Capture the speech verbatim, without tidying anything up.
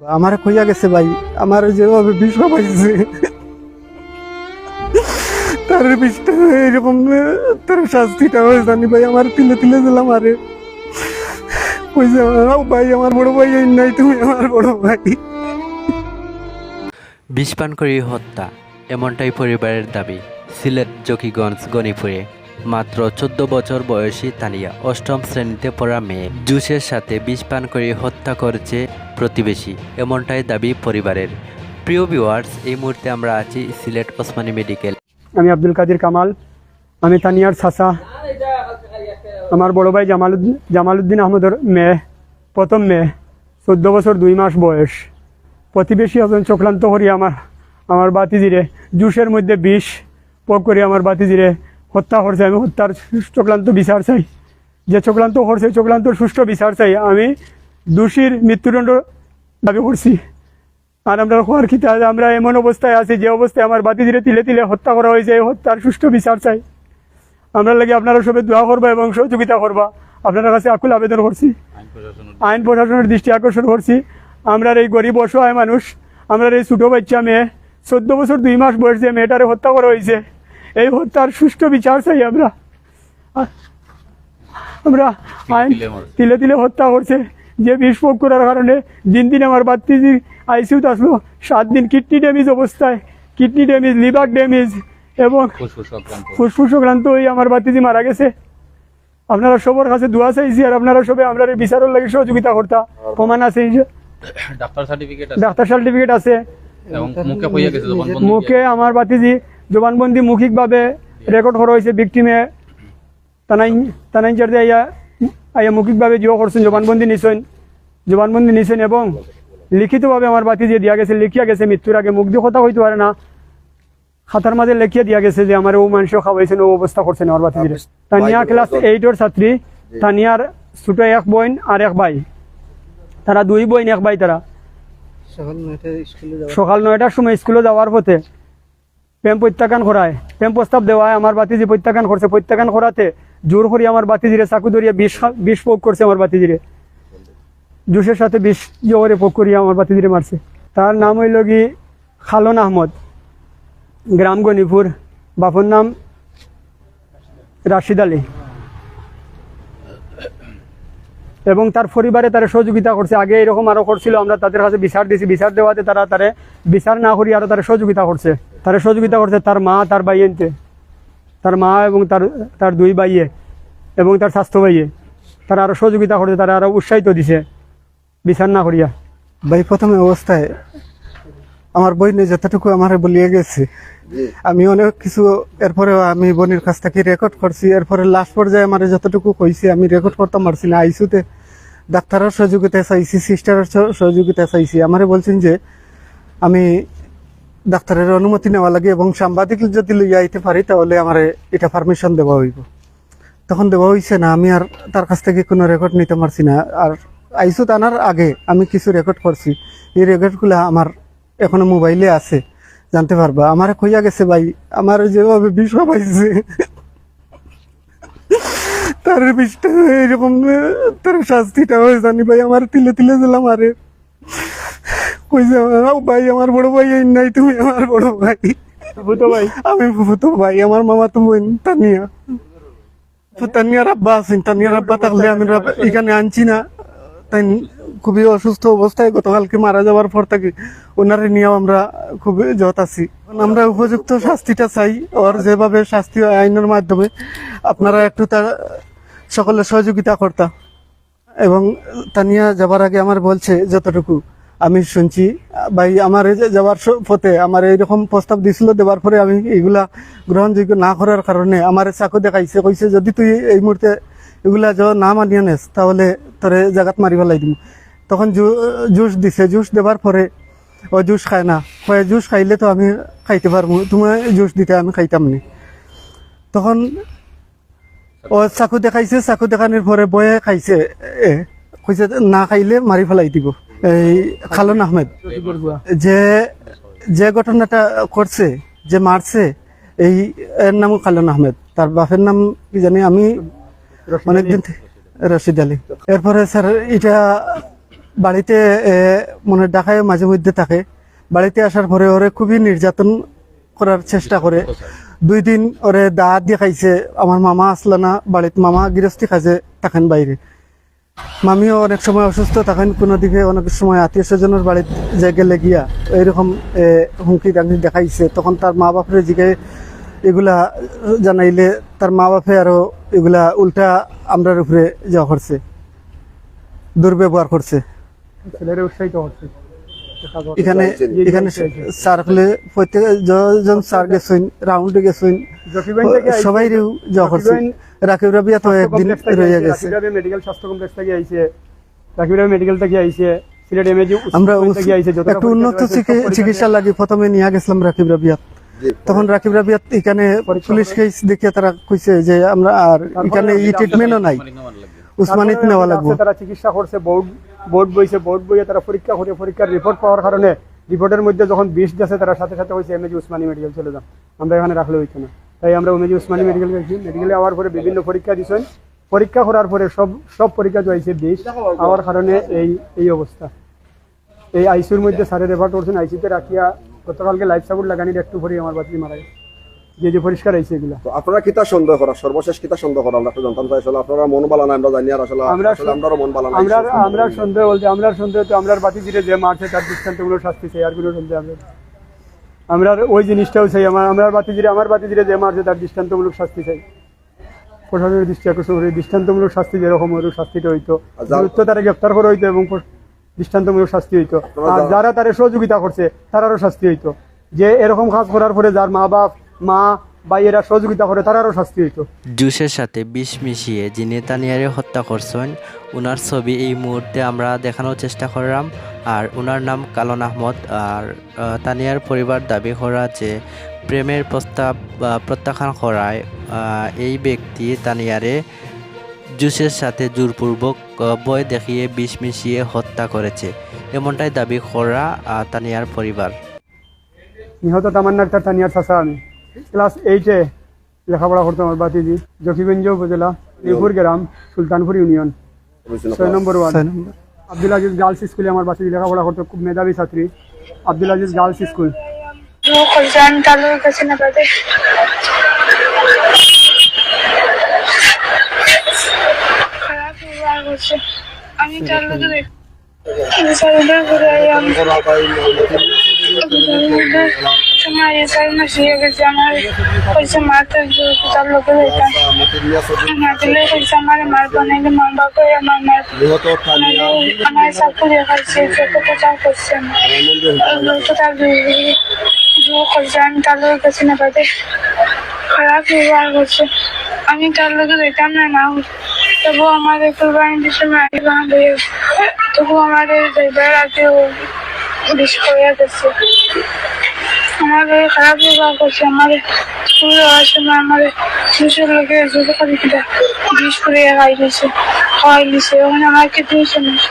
আমারে কইয়া গেছে ভাই, আমারে যেভাবে বিষ খাওয়াইছে, তার বিষটা এইরকম, তার শাস্তিটা হয় জানি ভাই, আমার তিলে তিলে দিলাম আরে। কইছে, "ও ভাই, আমার বড় ভাই, এই নাই তুমি আমার বড় ভাই।" বিষপান করে হত্যা, এমনটাই পরিবারের দাবি। সিলেট জকিগঞ্জ গণিপুরে মাত্র চোদ্দ বছর বয়সী তানিয়া, অষ্টম শ্রেণীতে পড়া মেয়ে, জুসের সাথে বিষপান করে হত্যা করেছে প্রতিবেশী, এমনটাই দাবি পরিবারের। প্রিয় ভিউয়ার্স, এই মুহূর্তে আমরা আছি সিলেট ওসমানী মেডিকেল। আমি আব্দুল কাদির কামাল, আমি তানিয়ার চাচা। আমার বড় ভাই জামালউদ্দিন, জামালউদ্দিন আহমদর মেয়ে, প্রথম মেয়ে, চোদ্দ বছর দুই মাস বয়স। প্রতিবেশী একজন চক্রান্ত করি আমার, আমার বাতিজিরে জুসের মধ্যে বিষ প্রয়োগ করি আমার বাতিজিরে হত্যা করছে। আমি হত্যার চক্রান্ত বিচার চাই, যে চক্রান্ত করছে, চক্রান্তর সুষ্ঠু বিচার চাই। আমি দোষীর মৃত্যুদণ্ড দাবি করছি। আর আমরা খোয়ার খিতা, আমরা এমন অবস্থায় আছি, যে অবস্থায় আমার বাতিজিরে তিলে তিলে হত্যা করা হয়েছে, এই হত্যার সুষ্ঠু বিচার চাই। আমরা লাগি আপনারা সবে দোয়া করবা এবং সহযোগিতা করবা। আপনার কাছে আকুল আবেদন করছি, আইন প্রশাসনের দৃষ্টি আকর্ষণ করছি। আমরার এই গরিব অসহায় মানুষ, আমরার এই ছোট বাচ্চা মেয়ে, চোদ্দ বছর দুই মাস বয়স, যে মেয়েটারে হত্যা করা হয়েছে, এই হত্যার সুষ্ঠু বিচার চাই আমরা। আ-, আমরা আইন তিলে তিলে হত্যা করছে, যে বিষ প্রয়োগ করার কারণে দিন দিন আমার বাতিজি আইসিউত আসলো, সাত দিন কিডনি ড্যামেজ অবস্থায়, কিডনি ড্যামেজ, লিভার ড্যামেজ এবং ফুসফুস আক্রান্ত। ফুসফুস আক্রান্ত হয়ে আমার বাতিজি মারা গেছে। আপনারা সবার কাছে দোয়া চাইছি, আর আপনারা সবে আমরারে বিচারর লাগি সহযোগিতা করতা। প্রমাণ আছে, এই যে ডাক্তার সার্টিফিকেট আছে। ডাক্তার সার্টিফিকেট আছে। এবং মুখে কইয়া গেছে জবানবন্দি মুখে দিয়া। আমার বাতিজি জবানবন্দি মৌখিকভাবে রেকর্ড করা হয়েছে। ভিকটিমে থানা ইন-, থানা ইনচার্জে আইয়া, আইয়া মৌখিকভাবে জিও করছেন, জবানবন্দি নিছেন, জবানবন্দি নিছেন এবং লিখিতভাবে আমার বাতিজি দিয়া গেছে, লিখিয়া গেছে মৃত্যুর আগে, মুখ দিয়া কথা কইতে পারে না, খাতার মাঝে লেখিয়া দিয়া গেছে যে আমার ও মানুষও খাওয়াইছেন, ও অবস্থা করছেন আমার বাতিজিরে। তানিয়া ক্লাস এইটর ছাত্রী, তানিয়ার ছোট এক বোন আর এক ভাই, তারা দুই বোন এক ভাই। তারা সকাল নয়টার সময় স্কুলে যাওয়ার পথে প্রেম প্রত্যাখ্যান করায়, প্রেম প্রস্তাব দেওয়ায় আমার বাতিজি প্রত্যাখ্যান করছে। প্রত্যাখ্যান করাতে জোর করি আমার বাতিজিরে চাকু ধরিয়া বিষ খা-, বিষ প্রয়োগ করছে আমার বাতিজিরে। জুসের সাথে বিষ জোরে প্রয়োগ করিয়া আমার বাতিজিরে মারছে। তার নাম হইল কি খালন আহমদ, গ্রাম গণিপুর, বাপর নাম রাশিদ আলী। এবং তার পরিবারে তারে সহযোগিতা করছে। আগে এরকম আরো করছিল, আমরা তাদের কাছে বিচার দিছি, বিচার দেওয়াতে তারা তারে বিচার না করি আরো তারে সহযোগিতা করছে। তারে সহযোগিতা করছে তার মা, তার ভাই আনতে, তার মা এবং তার, তার দুই ভাইয়ে এবং তার স্বাস্থ্য ভাইয়ে তারা আরো সহযোগিতা করছে, তারা আরো উৎসাহিত দিছে বিচার না করিয়া। ভাই, প্রথমে অবস্থায় আমার বইনে যতটুকু আমারে বলিয়া গেছে, আমি অনেক কিছু, এরপরেও আমি বইনের কাছ থেকে রেকর্ড করছি, এরপরে লাস্ট পর্যায়ে আমারে যতটুকু কইছে আমি রেকর্ড করতাম পারছি না। আইসিউতে ডাক্তারের সহযোগিতা চাইছি, সিস্টারের সহ-, সহযোগিতা চাইছি। আমারে বলছেন যে আমি ডাক্তারের অনুমতি নেওয়া লাগে এবং সাংবাদিক যদি লইয়া আইতে পারি তাহলে আমারে এটা পারমিশন দেওয়া হইব। তখন দেওয়া হইছে না, আমি আর তার কাছ থেকে কোনো রেকর্ড নিতে পারছি না। আর আইসিউত আনার আগে আমি কিছু রেকর্ড করছি, এই রেকর্ডগুলা আমার এখনো মোবাইলে আছে, জানতে পারবা। আমারে কইয়া গেছে ভাই, আমারে যেভাবে বিষ খাওয়াইছে, তার বিষটা এইরকম, তার শাস্তিটা হয় জানি ভাই, আমার তিলে তিলে দিলাম আরে। কইছে, "ও ভাই, আমার বড় ভাই, এই নাই তুমি আমার বড় ভাই।" ফুতো ভাই। আমি ফুতো ভাই, আমার মামা তো বোন তানিয়া। তো তানিয়ার আব্বা আছেন, তানিয়ার আব্বা থাকলে আমি রাব-, এখানে আনছি না। তাই খুবই অসুস্থ অবস্থায় গতকালকে মারা যাওয়ার পর থেকে ওনারে নিয়েও আমরা খুবই জট আছি। এখন আমরা উপযুক্ত শাস্তিটা চাই, ওর যেভাবে শাস্তি হয় আইনের মাধ্যমে। আপনারা একটু তার সকলে সহযোগিতা করতা। এবং তানিয়া যাবার আগে আমার বলছে যতটুকু আমি শুনছি, ভাই, আমার এই যে যাওয়ার স-, পথে আমার এইরকম প্রস্তাব দিছিল, দেওয়ার পরে আমি এগুলা গ্রহণযোগ্য না করার কারণে আমার চাকু দেখাইছে, কইছে, "যদি তুই এই মুহূর্তে এগুলা য-, না মানিয়া নেস, তাহলে তোরে জাগাত মারি ফেলাই দিমু।" তখন জু-, জুস দিছে, জুস দেওয়ার পরে ও জুস খায় না, কয়, "জুস খাইলে তো আমি খাইতে পারবো, তুমি জুস দিতে আমি খাইতাম নি।" তখন ও চাকু দেখাইছে, চাকু দেখানোর পরে বয়ে খাইছে, এ, কইছে, "না খাইলে মারি ফেলাই দিব।" এই খালন আহমেদ যে, যে ঘটনাটা করছে, যে মারছে, এই এর নামও খালন আহমেদ, তার বাপের নাম কি জানি, আমি অনেকদিন থে-, রশিদ আলী। এরপরে স্যার এটা বাড়িতে, এ, মানে ঢাকায় মাঝে মধ্যে থাকে। বাড়িতে আসার পরে ওরে খুবই নির্যাতন করার চেষ্টা করে। দুই দিন ওরে দা দিয়া খাইছে। আমার মামা আসলা না বাড়িত, মামা গৃহস্থী কাজে থাকেন বাইরে। মামিও অনেক সময় অসুস্থ থাকেন, কোনো দিকে অনেক সময় আত্মীয় স্বজনের বাড়িত যে গেলে গিয়া এইরকম, এ, হুমকি ধামকি দেখাইছে। তখন তার মা বাপরে জিগে এগুলা জানাইলে তার মা বাপে আরো এগুলা উল্টা আমরার উপরে যাওয়া করছে, দুর্ব্যবহার করছে। ছেলেরে উৎসাহিত করছে। এখানে, জি, জি, এখানে জি, জি। সার্কেলে প্রত্যেক জন স্যার গেছেন, রাউন্ডে গেছেন, জকিগঞ্জ থেকে আইছে, সবাই যাওয়া করছে। জকিগঞ্জ রাকিব রাবিয়া তো স্বাস্থ্য একদিন কমপ্লেক্স থেকে রয়ে আইছে, গেছে। রাকিব রাবিয়া মেডিকেল স্বাস্থ্য কমপ্লেক্স থেকে আইছে, রাকিব রাবিয়া মেডিকেল থেকে আইছে, সিলেট এমএজি আমরা উসমানী উস-, থেকে আইছে, যত একটা উন্নত চিকি-, চিকিৎসার লাগি প্রথমে নিয়ে গেছিলাম রাকিব রাবিয়াত। জি। তখন রাকিব রাবিয়াত এখানে পরীক্ষা পুলিশ করে। কেস দেখিয়া তারা কইছে যে আমরা আর তারপরে এখানে এই ট্রিটমেন্টও নাই, উসমানীত তারপরে নেওয়া লাগবো। তারা চিকিৎসা করছে, বোর্ড, বোর্ড বইছে, বোর্ড বইয়ে তারা পরীক্ষা করে, পরীক্ষার রিপোর্ট পাওয়ার কারণে রিপোর্টের মধ্যে যখন বিষ গেছে, তারা সাথে সাথে কইছে এমএজি উসমানী মেডিকেল চলে যান, আমরা এখানে রাখলে হইতো না। তাই আমরা এমএজি উসমানী মেডিকেল গেছি, মেডিকেলে আওয়ার পরে বিভিন্ন পরীক্ষা দিছেন, পরীক্ষা করার পরে সব, সব পরীক্ষা তো আইছে বিষ, আওয়ার কারণে এই, এই অবস্থা। এই আইসিউর মধ্যে স্যারে রেফার করছেন, আইসিউতে রাখিয়া গতকালকে লাইফ সাপোর্ট লাগানির একটু পরেই আমার বাচ্চা মারা গেছে। যে, যে পরিষ্কার আইছে এগুলা। তো আপনারা কিতা সন্দেহ করা, সর্বশেষ কিতা সন্দেহ করা, আমরা একটু জানতাম চাই। আসলে আপনারা মন বালা না, আমরা জানি, আর আসলে, আমরা আসলে স-, আমরারও মন বালা না, আমরা, এই সব আমরা সন্দেহ। সন্দেহ বলতে, আমরার সন্দেহ তো আমরার বাতিজিরে যে মারছে তার দৃষ্টান্তমূলক শাস্তি চাই, আর কোনো সন্দেহ আমরা না। আমরার ওই জিনিসটাও চাই, আমার, আমরার বাতিজিরে, আমার বাতিজিরে যে মারছে তার দৃষ্টান্তমূলক শাস্তি চাই। প্রশাসনের দৃষ্টি আকর্ষণ করি, দৃষ্টান্তমূলক শাস্তি যেরকম, ওরকম শাস্তিটা হইতো। আর যার- দ্রুত তারে গ্রেফতার করা হইতো এবং প-, দৃষ্টান্তমূলক শাস্তি হইতো। আপনারা আর যারা- যারা তারে সহযোগিতা করছে, তারারও শাস্তি হইতো। যে এরকম কাজ করার পরে যার মা বাপ, মা, ভাই এরা সহযোগিতা করে, তারারও শাস্তি হইতো। জুসের সাথে বিষ মিশিয়ে যিনি তানিয়ারে হত্যা করছেন, ওনার ছবি এই মুহূর্তে আমরা দেখানোর চেষ্টা করলাম। আর ওনার নাম কালন আহমদ। আর আহ, তানিয়ার পরিবার দাবি করা যে প্রেমের প্রস্তাব, আহ, প্রত্যাখ্যান করায়, আহ, এই ব্যক্তি তানিয়ারে জুসের সাথে জোরপূর্বক, আহ, ভয় দেখিয়ে বিষ মিশিয়ে হত্যা করেছে, এমনটাই দাবি করা, আহ, তানিয়ার পরিবার। নিহত তামান্না আক্তার তানিয়ার চাচা আমি। ক্লাস এইটে লেখাপড়া করতো আমার ভাতিজি, জকিগঞ্জ উপজেলা, নিউপুর গ্রাম, সুলতানপুর ইউনিয়ন, ছয় নম্বর ওয়ার্ড। ছয় নম্বর। আব্দুল আজিজ গার্লস স্কুলে আমার ভাতিজি লেখাপড়া করতো, খুব মেধাবী ছাত্রী। আব্দুল আজিজ গার্লস স্কুল। দুঃখ যে আমি তার লগে গেছি না বাদে। খারাপ ব্যবহার করছে। আমি তার লগে সময় চার মাস হয়ে গেছে, আমার কইছে মা তো তার লগে যাইতাম। মা দিলে কইছে আমার মার বানাইলে মা বাবা করে আমার মার আমার সব করে খাইছে, যে কত চা করছে আমার। তো তার জোর করছে, আমি তার লগে গেছি না বাদে। খারাপ ব্যবহার করছে। আমি তার লগে যাইতাম না, না। তবু আমারে কুরবানির সময় আইবা বইয়া। তবু আমারে যাইবার আগে ও বিষ করিয়া গেছে। আমারে খারাপ ব্যবহার করছে। আমারে স্কুলে যাওয়ার সময় আমারে জুসের লগে জোর করি কিনা বিষ করিয়া খাই দিছে, খাওয়াই দিছে। ওখানে আমার কিচ্ছু হইছে না।